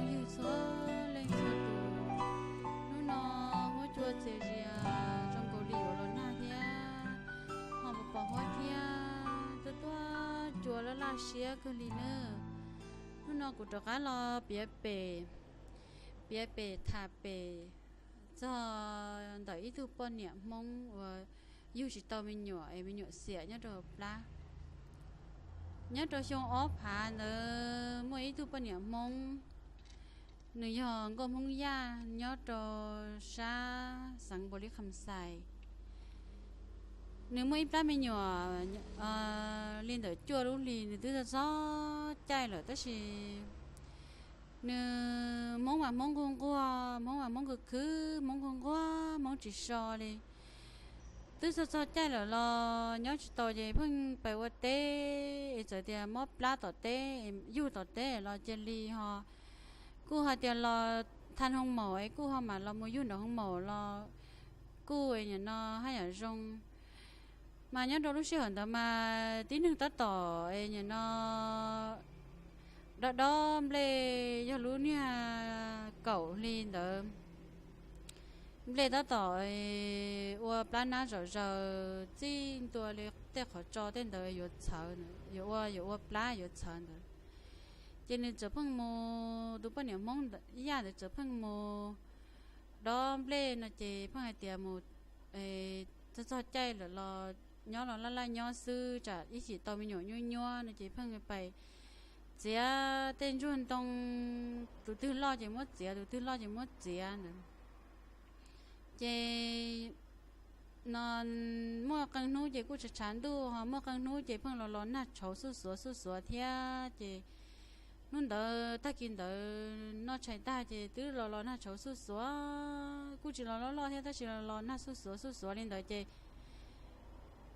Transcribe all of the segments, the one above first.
Ywg txhua leej txhua tus, hnub no huab cua txias zias zoo nkaus li yuav los nag thiab, ho pos pos huab thiab, tuaj tuaj cua laj laj siab kawg li nawb. Hnub no kuv rov qab los piav pem, piav pem tham pem txog ntawm ib tug poj niam Hmoob uas yug tsis tau me nyuam es me nyuam xiam nyob rau hauv plab. Nyob rau xyoo ob phav ntawd muaj ib tug poj niam Hmoob, nws yog nkauj Hmoob Yaj nyob rau sab xeev Npaus Lis Kham Xais. Nws muaj ib plab me nyuam li ntawm cuaj lub hlis, nws twb txog txog caij lawm tab sis nws Hmoob mas Hmoob nquag nquag, Hmoob mas Hmoob khwv khwv, Hmoob nquag nquag, Hmoob tsis so li. Twb txog txog caij lawm los nyob tsis tau ces pheej pais ua teb es txawm tias mob plab tom teb, yug tom teb los cia li ho kuj hais tias los thaj hoo maum es kuj ho mam los mus yug nram hoo maum los kuj es nim no haj yam zoo. Mas nyob rau lub sij hawm ntawd mas tib neeg tab tom es nim no dob dob nplej yog lub niag kaum hli ntawd. Nplej tab tom ua plab nab zom zaws txij ntua li tej qhov tso tej ntawd yuav txhawv, yuav ua yuav ua plab yuav txhawv ntawd. Ces nws txawm pheej mus, tus poj niam Hmoob Yaj ntawd txawm pheej mus dob nplej no ces pheej hais tias mus txog txog caij lawm los nyob los laj laj nyob xwb tsam ib chim tau me nyuam nyuaj nyuaj no ces pheej pais txiav tej ntsuag ntoo, tus twg loj ces muab txiav, tus twg loj ces muab txiav ntawd. Ces no muaj qee hnub ces kuj tshav tshav ntuj ho muaj qee hnub ces pheej los los nag tshauv xuj xuav xuj xuav thiab ces hnub ntawd tag kis ntawd noj tshais tag ces twb los los nag tshauv xuj xuav, kuj tsis los loj loj thiab tab sis los los nag xuj xuav xuj xuav li ntawd ces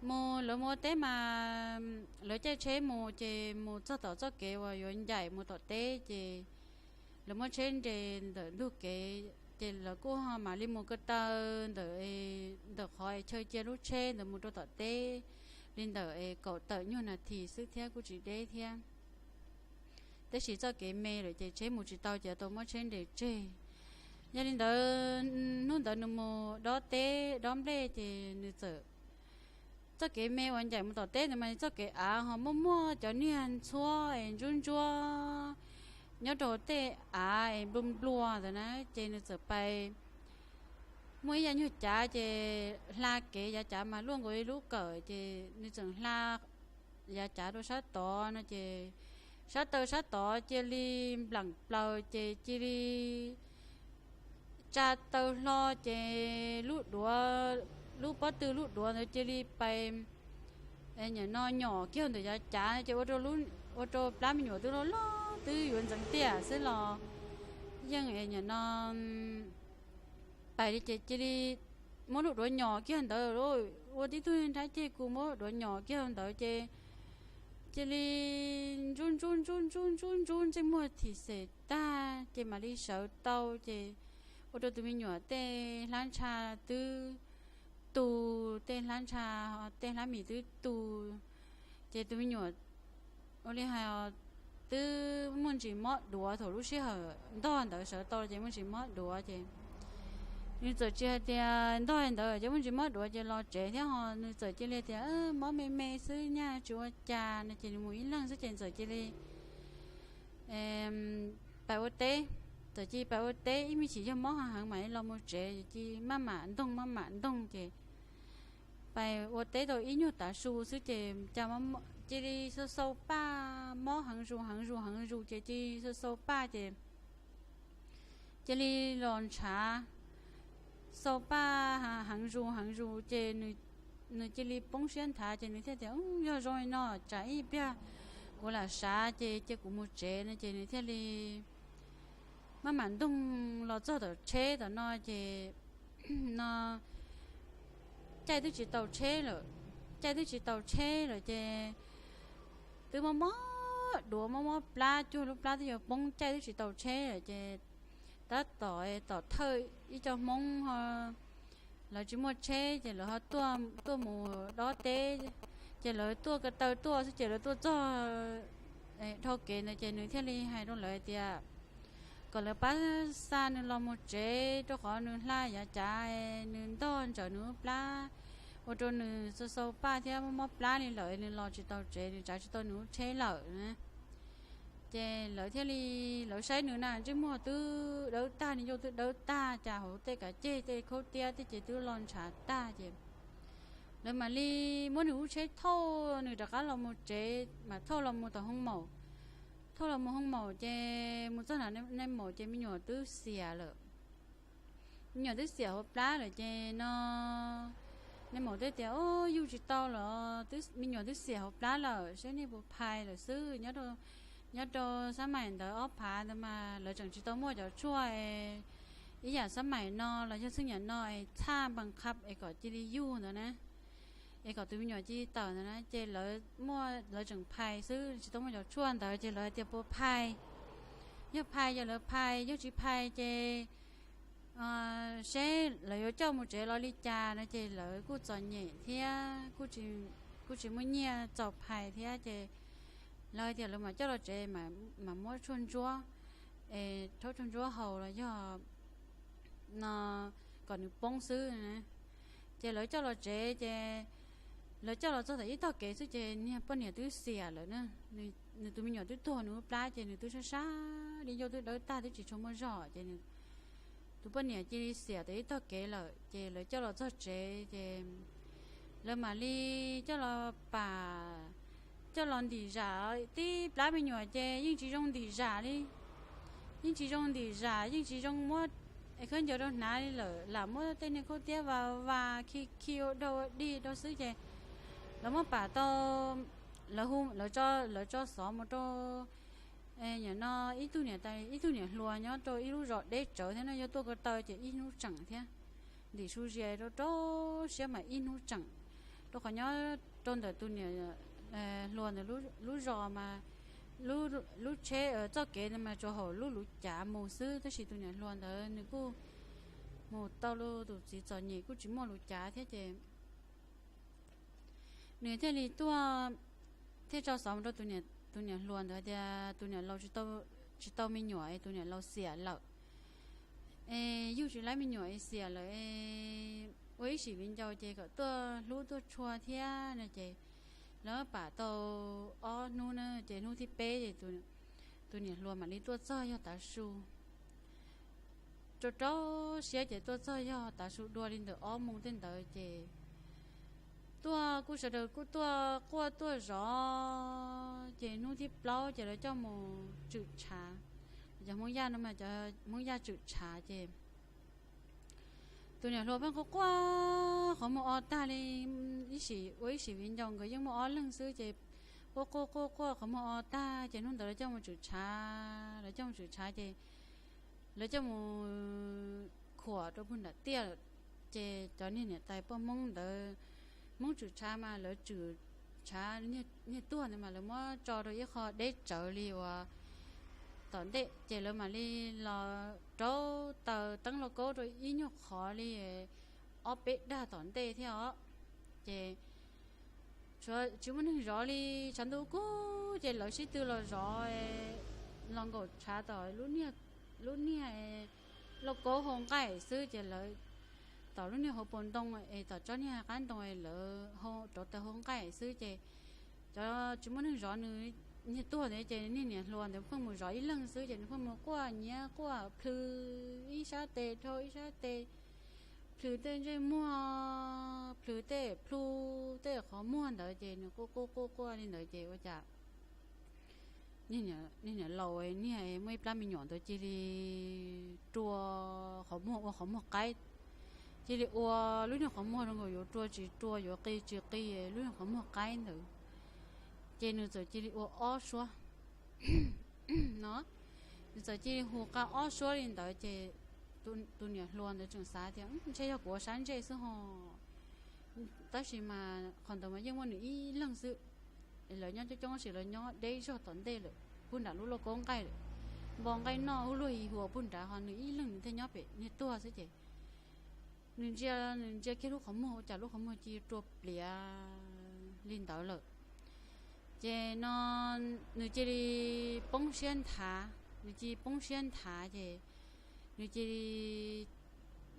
mus lawv mus ua teb mas lawv caij tsheb mus ces mus txog tom txoj kev uas yuav ncaim mus tom teb ces lawv muab tsheb nres ntawm ntug kev ces lawv kuj ho mam li mus ko taw ntawm, ntawm qhov es chaw cia lub tsheb ntawd mus rau tom teb li ntawm es kaum tawm nyuag nas this xwb thiab kuj tsis deb thiab. Tab sis txoj kev me lawm ces tsheb mus tsis tau ces tau muab tsheb nres tseg. Yog li ntawd hnub ntawd nws mus dob teb dob nplej ces nws txawm, txoj kev me uas ncaim mus tom teb ntawd mas txoj kev av ho muaj muaj cov niag ntxhuab es ntsuab ntsuab nyob rau tej av es nplua nplua ntawd na ces nws txawm pais muaj ib yav nyuag cav ces hla kev yav cav mas luaj nkaus ib lub kawm ces nws txawm hla yav cav rau sab tod no ces sab taw sab tod cia li nplam plaws ces cia li tsa taw hlo ces lub duav, lub pob tw lub duav ntawd cia li pais nim no nyom kiag ntawm yav cav ces ua rau plab me nyuam twb loj loj twb yuav ntxeev tiaj xwb los yeej nim no pais li ces cia li muab lub duav nyom kiag ntawd, ua tib tug nrab ceg kuj muab duav nyom kiag ntawd ces cia li ntsuj ntsuj ntsuj ntsuj ntsuj ntsuj ntsej muag thim xem tag ces mam li sawv tau ces ua rau tus me nyuam tej hlab ntsha twb tu, tej hlab ntsha, tej hlab mis twb tu ces tus me nyuam ua li hais twb muaj ntsis mob duav thaum lub sij hawm ntog ntawd sawv tau ces muaj ntsis mob duav ces nws txawm tsis hais tias ntog ntawd ces muaj ntsis mob duav ces los tsev thiab ho nws txawm cia li tias mob me me xwb nyaj tsis ua cas no ces nws mus ib leeg xwb ces txawm cia li pais ua teb. Txawm cia li pais ua teb ib me chim yog mob heev heev mam li los mus tsev ces maj mam ntoog maj mam ntoog ces pais ua teb tau ib nyuag tav su xwb ces cas cia li xau xau paj, mob heev zus heev zus heev zus ces cia li xau xau paj ces cia li los ntshav, xau paj heev zus heev zus ces nws cia li poob siab nthav ces nws thiaj tias yog zoo li no tsam ib pliag kuv lam sav ces cia kuv mus tsev no ces nws thiaj li maj mam ntoog los txog tom tsheb tom no ces no caij twb tsis tau tsheb lawm, caij twb tsis tau tsheb lawm ces twb mob mob duav mob mob plab cuag lub plab twb yuav poob caij twb tsis tau tsheb lawm ces tab tom tom thawj ib co Hmoob ho lawv tsis muaj tsheb ces lawv ho tuaj mus dob teb ces lawv tuaj ko taw tuaj xwb ces lawv tuaj txog dhau kev ntawd ces nws thiaj li hais rau lawv tias kom lawv pab xa nws los mus tsev, rau qhov nws hla yav cav nws ntog ntsawm nws lub plab, ua rau nws xau xau paj thiab mob plab li lawm, nws los tsis tau tsev, nws tsav tsis tau nws lub tsheb lawm. Ces lawv thiaj li, lawv saib nws na, ntsej muag twb dawb tag, nws yau twb dawb tag, cas hauv tej kav ceg tej khaub tiab tej ces twb los ntshav tag ces lawv mam li muab nws lub tsheb thauj nws rov qab los mus tsev, mam thauj los mus tom hoo maum. Thauj los mus hoo maum ces mus txog nram nai maum ces me nyuam twb xiam lawm. Me nyuam twb xiam hauv plab lawm ces no, nai maum thiaj tias, Au, yug tsis tau los me nyuam twb xiam hauv plab lawm, saib nej puas phais lawm xwb. Nyob rau xab mais ntawd ob phav ntawd mas lawv tseem tsis tau muaj cov tshuaj ib yam xab mais no los yog txheej yam no es txhaj npas qha es kom cia li yug ntawd na, es kom tus me nyuam cia li tawm ntawd na, ces lawv muaj, lawv tseem phais xwb, tsis tau muaj cov tshuaj ntawd ces lawv hais tias puas phais. Yog phais ces lawv phais, yog tsis phais ces seb lawv yuav coj mus tsev los li cas no ces lawv kuj txom nyem thiab kuj tsis muaj nyiaj txaus phais thiab ces lawv hais tias lawv mam coj los tsev, mam muab tshuaj ntsuab, es rhaub tshuaj ntsuab haus los yog no kom nws poob xwb. Ces lawv coj los tsev ces lawv coj los txog tom ib tog kev xwb ces niag poj niam twb xiam lawm na. Nws tus me nyuam twb tuag nws lub plab ces nws twb sab sab li, yau twb dawb tag twb tsis tshua muaj zog ces tus poj niam cia li xiam tom ib tog kev lawm ces lawv coj los txog tsev ces lawv mam li coj los pam, coj los ntim zam. Tib plab me nyuam ces yeej tsis zoo ntim zam li, yeej tsis zoo ntim zam, yeej tsis zoo muab khawb ncaws rau hnav li lawm, lam muab tej niag khaub tiab vas vas khi khi ua dog ua dig rau xwb ces lawv muab pam tau, lawv hu, lawv tso xov mus rau, nim no ib tug niam tais ib tug niam hluas nyob rau ib lub zos deb tsawv thiab no, yog tuaj ko taw ces ib hnub tseem thiab. Ntim su zias rau rau siab mas ib hnub tseem, rau qhov nyob rau ntawm tus niam hluas ntawd lub zos mas lub tsheb txoj kev ntawd mas tsuas haum lub luv cav mus xwb, tab sis tus niam hluas ntawd nws kuj mus tau lub tus txiv txom nyem kuj tsis muaj luv cav thiab ces nws thiaj li tuaj, thiaj tso xov mus rau tus niam hluas ntawd tias tus niam laus tsis tau me nyuam es tus niam laus xiam lawm, es yug tsis laib me nyuam es xiam lawm, ua ib sim viv ncaus ces kom tuaj hlub tuaj tshua thiab no ces lawv pam tau ob hnub na ces hnub thib peb ces tus niam hluas mam li tuaj txog yog tav su rau rau siab ces tuaj txog yog tav su dua li ntawm ob moos tej ntawd ces tuaj kuj sawv daws kuj tuaj quaj tuaj zov ces hnub thib plaub ces lawv coj mus tswm tshav. Cov Hmoob Yaj no mas cov Hmoob Yaj tswm tshav ces tus niam hluas pheej quaj quaj qhov muag o tag li, ib sim ua ib sim viv ncaus nkawd yeej muaj ob leeg xwb ces quaj quaj quaj quaj qhov muag o tag ces hnub ntawd lawv coj mus tswm tshav, lawv coj mus tswm tshav ces lawv coj mus khuam rau puag nram tiaj lawm. Ces cov niag niam tais poj Hmoob ntawd, Hmoob tswm tshav mas lawv tswm tshav niag tuag ntawd mas lawv muab tso rau ib qho deb tsawv li uas tom ntej ces lawv mam li los rauv taws teeb lauj kaub rau ib nyuag qhov li ob peb dag tom ntej thiab os. Ces tsis muaj neeg zov li, tshav ntuj kub ces lawv sib tw los zov, los nkaum tshav tom lub niag lauj kaub hau nqaij xwb ces lawv tom lub niag hauv paus ntoo es tom tsob niag qab ntoo lawv rauv taws hau nqaij xwb ces cov tsis muaj neeg zov nws niag tuag ntawd ces niag niam hluas ntawd pheej mus zov ib leeg xwb ces nws pheej mus quaj nyiav quaj plhws ib sab tes dhau ib sab tes, plhws tej ntsej muag, plhws tej plhu, tej qhov muag ntawd ces nws quaj quaj quaj quaj li ntawd ces ua cas niag niam laus niag muaj ib plab me nyuam ntawd cia li rua qhov muag ua qhov muag qaib, cia li ua lub niag qhov muag zoo nkaus yuav rua tsis rua yuav qi tsis qi lub niag qhov muag qaib ntawd. Ces nws txawm cia li ua ob suab no, nws txawm cia li hu qa ob suab li ntawd ces tus niam hluas ntawd tseem xav tias ntshe yog kuv ua sab ntsej xwb ho. Tab sis mas qhov ntawd mas yeej muaj nws ib leeg xwb. Lawv nyob coob coob tab sis lawv nyob deb zog tom ntej lawm, puag nram lub lauj kaub nqaij lawm, npo nqaij noj ub luag ib huas puag nrad ho nws ib leeg nws thiaj nyob pem niag tuag xwb ces nws ntsia, nws ntsia kiag lub qhov muag ua cas lub qhov muag cia li rua pliav li ntawd lawm. Ces no nws cia li poob siab nthav, nws cia li poob siab nthav ces nws cia li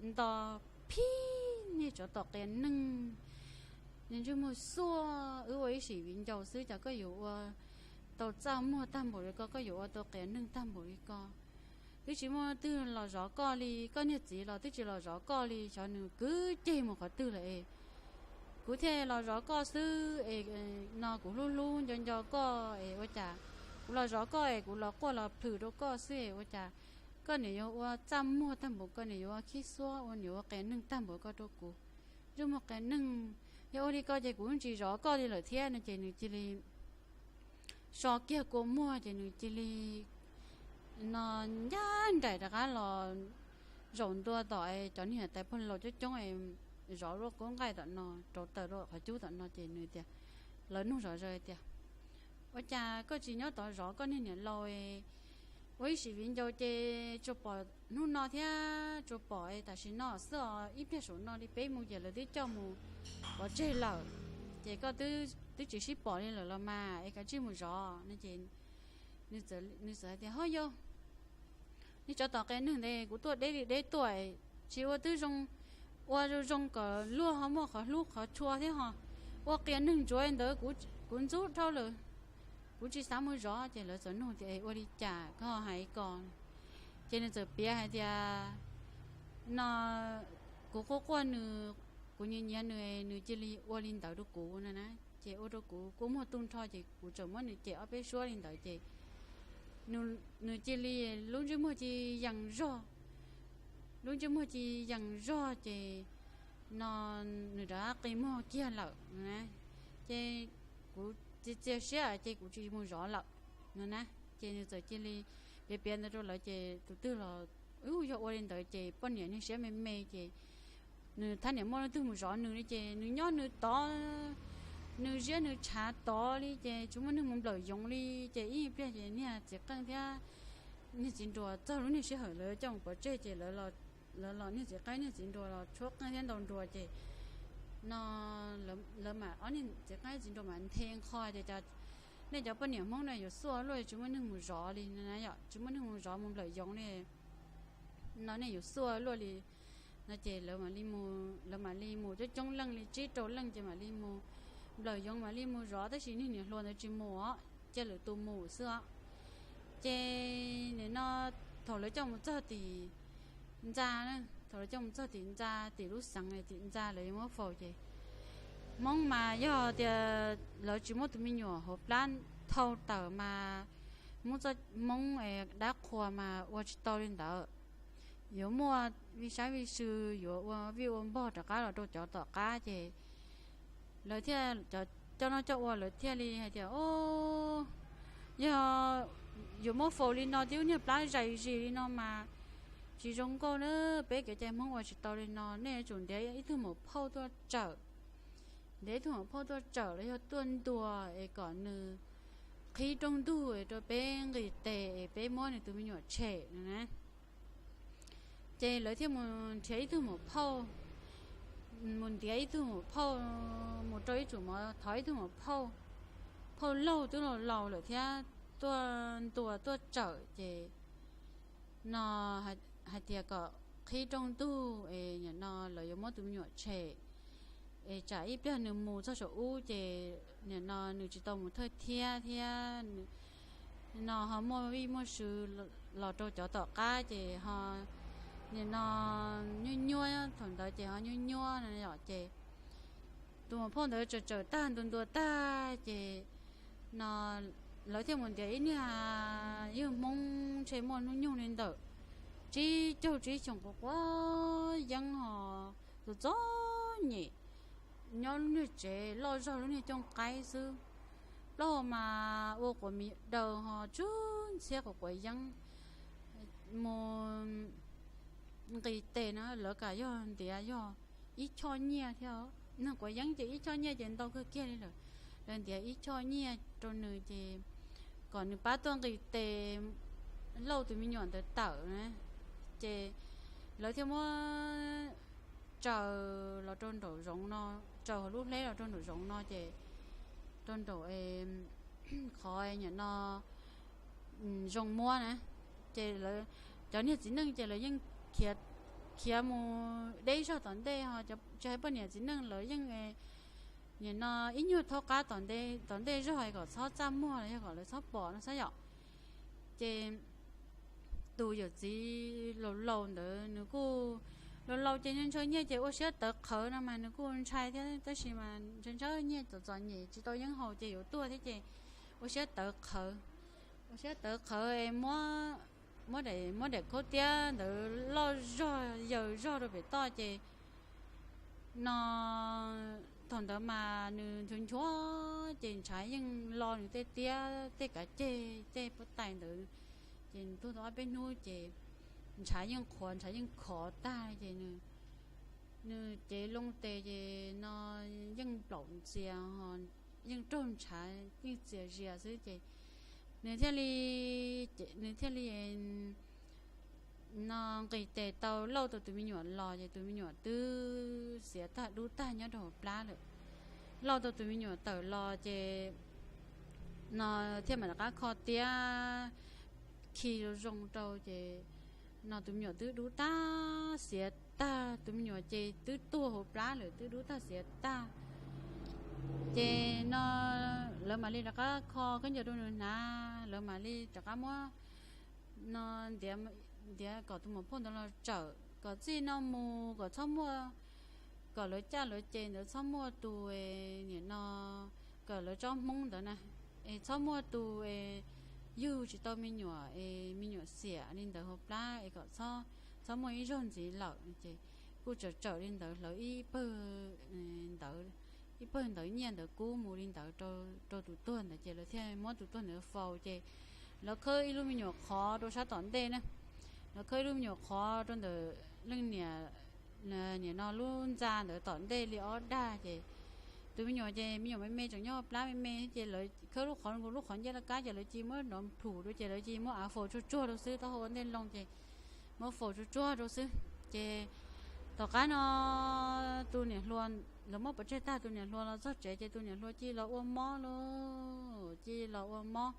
nto phib niag tsov tom qias neeg. Nws ntsej muag xuaj, wb ua ib sim viv ncaus xwb, cas koj yuav ua tau txaj muag tag npaum li ko, koj yuav ua tau qias neeg tag npaum li ko. Twb tsis muaj twg los zov koj li, koj niag txiv los twb tsis los zov koj li, xyov nws kwv ceg mus qhov twg lawm es kuv thiaj los zov koj xwb es no kuv hlub hlub nco nco koj es ua cas kuv los zov koj es kuv los quaj los plhws rau koj xwb es ua cas koj niam yuav ua txaj muag tag npaum, koj niam yuav ua khib xuab, ua niam ua qias neeg tag npaum ko rau kuv. Ntsej muag qias neeg, yog ua li ko ces kuv tsis zov koj li lawm thiab no ces nws cia li so kiag kua muag ces nws cia li no ncaj nraim rov qab los zaum ntua tom cov niag tais pog laus coob coob, zov lub qub nqaij tom no, rauv taws rau qhov cub tom no ces nws tias, lawv nug zom zaws tias, ua cas koj tsis nyob tod zov koj niag niam laus, ua ib sim viv ncaus ces tsuas pom hnub no thiab tsuas pom tam sim no xwb os, ib pliag saum no li peb mus ces lawv twb coj mus pov tseg lawm, ces koj twb tsis sib pom li lawm los mas es kav tsij mus zov no ces nws txawm hais tias, ho yog nej tsov tom qias neeg ntawd kuv tuaj deb li deb tuaj, tsis ua twb zoo, ua zoo zoo kom luag ho muaj qhov hlub qhov tshua thiab ho ua qias neeg ntsuav ntawd kuv ntxub dhau lawm, kuv tsis xav mus zov. Ces lawv txawm nug tias, ua li cas koj ho hais ko? Ces nws txawm piav hais tias, no kuv quaj quaj nws, kuv nyiav nyiav nws, nws cia li ua li ntawd rau kuv no na. Ces ua rau kuv kua muag tu nrho ces kuv tseem muab nws cem ob peb suab li ntawd ces nws cia li lub ntsej muag cia li yees zog, lub ntsej muag cia li yees zog ces no nws rov qi muag kiag lawm no na. Ces kuv txias txias siab ces kuv tsis mus zov lawm no na. Ces nws txawm cia li piav piav ntawd rau lawv ces tus twg los, u, yog ua li ntawd ces poj niam niag siab me me ces nws thab niam muaj leej twg mus zov nws li ces nws nyob nws tod, nws ziab nws tshav tod li ces tsis muaj neeg mus nplawm yoov li. Ces ib pliag ces niag txiv qeej thiab niag txiv nruas txog lub niag sij hawm lawv coj mus pov tseg ces lawv los, niag txiv qeej niag txiv nruas los tshuab qeej thiab ntaus nruas ces no lawv mam, ob niag txiv qeej txiv nruas mam nthe nqho tias, nej cov poj niam Hmoob no yuav xuaj luaj tsis muaj neeg mus zov li no na, yog tsis muaj neeg mus zov mus nplawm yoov li no nej yuav xuaj luaj li no ces lawv mam li mus coob coob leej li tsib rau leej ces mam li mus nplawm yoov mam li mus zov tab sis niag niam hluas ntawd tsis mus os, cia lwm tus mus xwb os. Ces nim no thaum lawv coj mus txog tim ntxa, thaum lawv coj mus txog tim ntxa, tim lub xeev tim ntxa lawv yuav muab faus ces Hmoob mas yog tias lawv tsis muab tus me nyuam hauv plab thau tawm mas muab txoj Hmoob dab qhuas mas ua tsis tau li ntawd. Yuav muaj vij sab vij sw, yuav ua vij ua npog rov qab los rau cov tom qab ces lawv thiaj, cov coj noj coj ua lawv thiaj li hais tias, o, yog yuav muab faus li no tib lub niag plab zais zis li no mas tsis zoo nkauj na, peb kev cai Hmoob ua tsis tau li no, nej yuav tsum ntiav ib tug maum phauj tuaj tsawm, ntiav ib tug maum phauj tuaj tsawm los yog tuaj ntuas es kom nws qhib rooj ntug rau peb nqis tes es peb muab nws tus me nyuam tshem no na. Ces lawv thiaj mus nrhiav ib tug maum phauj, mus ntiav ib tug maum phauj, mus rau ib tsum mov thov ib tug maum phauj, phauj laug twb laus laus lawm thiab tuaj ntuas tuaj tsawm ces no hais tias kom qhib rooj ntug es nim no lawv yuav muab tus me nyuam tshem es tsam ib pliag nws mus txog saum ub ces nim no nws tsis tau mus thawj thiab thiab no ho muaj vij muaj sw los rau cov tom qab ces ho nim no nyuaj nyuaj, thaum ntawd ces ho nyuaj nyuaj no ces tus maum phauj ntawd tsawm tsawm tag ntuas ntuas tag ces no lawv thiaj mus ntiav ib niag yawg Hmoob ntshe muaj hnub nyoog li ntawm tsib caug tsib xyoos quav quav yeeb ho tus txom nyem nyob lub niag tsev loj zog lub niag cooj qaib xwb. Plaub hau mas ua quav mis daws ho tsw ntxhiab quav quav yeeb mus nqis tes na lawv kam yog ntiav yog ib choj nyiaj thiab. Neeg quav yeeb ces ib choj nyiaj ces ntau kawg kiag li lawm. Lawv ntiav ib choj nyiaj rau nws ces kom nws pab tuaj nqis tes lauj tus me nyuam ntawd tawm na. Ces lawv thiaj muab tsaws los rau nraum zoov no, tsaws hauv lub hleb los rau nraum zoov no ces rau nraum qhov nyuam no zoo muab na. Ces lawv, cov niag txiv neej ces lawv yeej khiav mus deb zog tom ntej, ho tsis hais poj niam txiv neej lawv yeej nim no ib nyuag thaub qab tom ntej zog kom txhob txaj muag los yog kom lawv txhob pom no xwb yom. Ces tus yawm txiv laus laus ntawd nws kuj laus laus ces nws ntshaw nyiaj ces ua siab tawv qhawv no mas nws kuj ntshai thiab, tab sis mas ntshaw ntshaw nyiaj txom txom nyem tsis tau yeeb haus ces yuav tuag thiab ces ua siab tawv qhawv, ua siab tawv qhawv es muab, muab daim, muab daim khaub tiab ntawd loj zog yaws zog rau pem toj ces no thaum ntawd mas nws nchuav nchuav ces ntshav yeej lo nws tej tiab tej kav ceg tej puab tais ntawd, ces nws tuag tau ob peb hnub ces ntshav yeej qhuav, ntshav yeej khov tag ces nws, nws cev loo tes ces no yeej nplaum ntxias, yeej raug ntshav yeej txias zias xwb ces nws thiaj li, nws thiaj li no nqis tes tau lauj tau tus me nyuam los ces tus me nyuam twb xiav tag dub tag nyob rau hauv plab lawm. Lauj tau tus me nyuam tawm los ces no thiaj mam rov qab kho tiab khi zoo zoo rau ces no tus me nyuam twb dub tag xiav tag, tus me nyuam ces twb tuag hauv plab lawm twb dub tag xiav tag. Ces no lawv mam li rov qab kho khaub ncaws rau nws hnav, lawv mam li rov qab muab no ntiav, ntiav kom tus muam phauj ntawd los tsawm kom txij no mus kom txhob muaj, kom lawv caj lawv ces ntawd txhob muaj tus nim no, kom lawv tsob hmoob ntawd na, es txhob muaj tus yug tsis tau me nyuam es me nyuam xiam li ntawd hauv plab es kom txhob, txhob muaj ib zaug ntxiv lawm ces kuj tsawm tsawm li ntawd hlawv ib pawg ntawd, ib pawg ntawd nyiaj ntawd kub mus li ntawd rau tus tuag ntawd ces lawv thiaj muab tus tuag ntawd faus ces lawv khawb ib lub me nyuam qhov rau sab tom ntej na. Lawv khawb ib lub me nyuam qhov rau ntawm leej niam, nim no lub ntxa ntawd tom ntej li ob dag ces tus me nyuam ces me nyuam me me tseem nyob plab me me ces lawv khawb lub qhov, lub qhov ncej laj kab ces lawv cia li muab nrov plhum rau ces lawv cia li muab av faus tsuag tsuag rau xwb, taub hau ua ntej loo ces muab faus tsuag tsuag rau xwb. Ces tom qab no tus niam hluas, lawv muab pov tseg tag tus niam hluas los txog tsev ces tus niam hluas cia li los ua mob lauj, cia li los ua mob,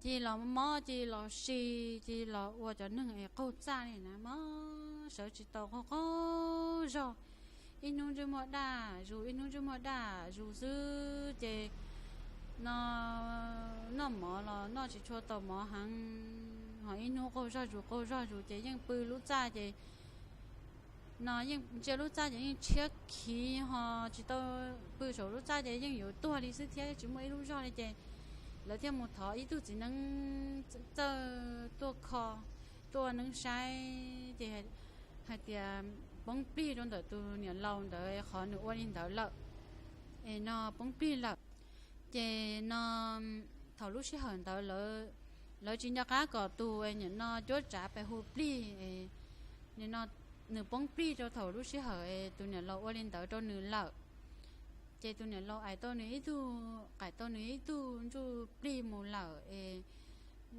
cia li los mob cia li los si, cia li los ua cov neeg es qaug txaj li na, mob sawv tsis tau qaug qaug zog, ib hnub ntsej muag daj zus ib hnub ntsej muag daj zus xwb ces no noj mov los noj tsis tshua tau mov heev, ho ib hnub qaug zog zus qaug zog zus ces yeej pw lub txaj ces no yeej ntsia lub txaj ces yeej tshiab khiv ho tsis tau, pw saum lub txaj ces yeej yuav tuag li xwb thiab tsis muaj ib lub zog li ces lawv thiaj mus thov ib tug txiv neeb txawj tuaj kho, tuaj ua neeb saib ces hais tias poob plig rau ntawm tus niam laus ntawd qhov nws ua li ntawd lawm, es no poob plig lawm. Ces no thaum lub sij hawm ntawd lawv tsis nco qab kom tus nim no cuab tsav pes hu plig, nim no nws poob plig rau thaum lub sij hawm tus niam laus ua li ntawd rau nws lawm. Ces tus niam laus aim tau nws ib tug, qaim tau nws ib tug ntsuj plig mus lawm es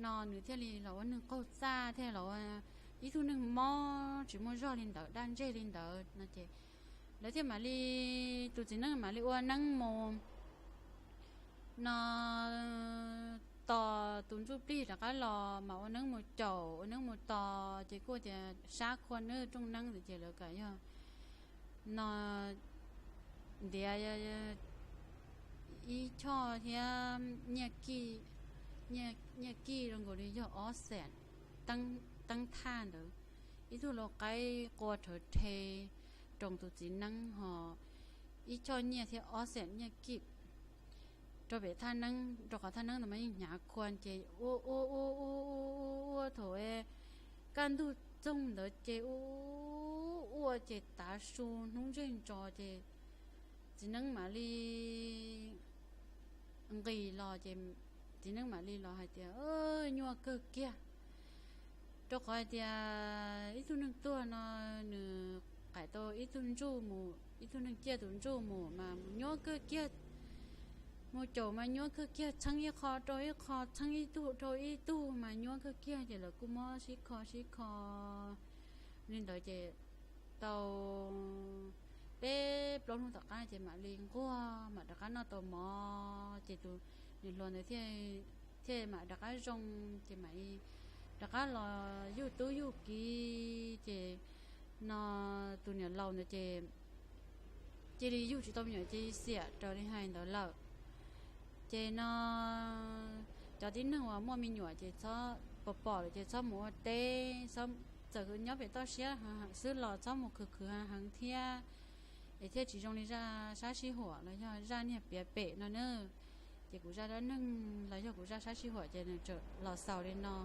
no nws thiaj li los ua neeg qaug txaj thiaj los ua ib tug neeg mob tsis muaj zog li ntawd daj ntseg li ntawd no ces lawv thiaj mam li, tus txiv neeb mam li ua neeb mus no tos tus ntsuj plig rov qab los mas ua neeb mus caum ua neeb mus tos ces kuj tias sab khua nws rooj neeb ntawd ces lawv kam yog no ntiav ib choj thiab nyiaj kij, nyiaj kij rau nkaus li yog ob xees teeb thaj ntawd, ib tug lau qaib qua rhawv rhe rau tus txiv neeb ho ib choj nyiaj thiab ob xees nyiaj kij rau pem thaj neeb, rau qhov thaj neeb ntawd mas yeej hnyav khua ces ua ua ua ua ua ua thaum kaj ntug txoog ntawd ces ua ua ces tav su hnub ntseg ntso ces txiv neeb mam li nqis los ces txiv neeb mam li los hais tias nyuaj kawg kiag, rau qhov hais tias ib tug neeg tuag no nws qaim tau ib tug ntsuj mus, ib tug neeg ciaj tus ntsuj mus mas mus nyuaj kawg kiag, mus caum mas nyuaj kawg kiag, txheeb ib qho rau ib qho, txheeb ib tug rau ib tug mas nyuaj kawg kiag ces lawv kuj muab sib kho sib kho li ntawd ces tau peb plaub hnub tom qab ces mam li nquag mam rov qab noj tau mov ces tus niam hluas ntawd thiaj mam rov qab zoo ces mam li rov qab los yug tub yug kiv ces no tus niam laus ntawd ces cia li yug tsis tau me nyuam ces xiam raws li hais ntawd lawm. Ces no cov tib neeg uas muaj me nyuam ces txhob, pom pom lawm ces txhob mus ua teb, txawm nyob pem toj siab xwb los txhob mus khwv khwv heev thiab, es thiaj tsis zoo li zaj sab sij huam los yog zaj niag piav pem no na. Ces kuv zaj dab neeg los yog kuv zaj sab sij huam ces nws txawm los xaus li no.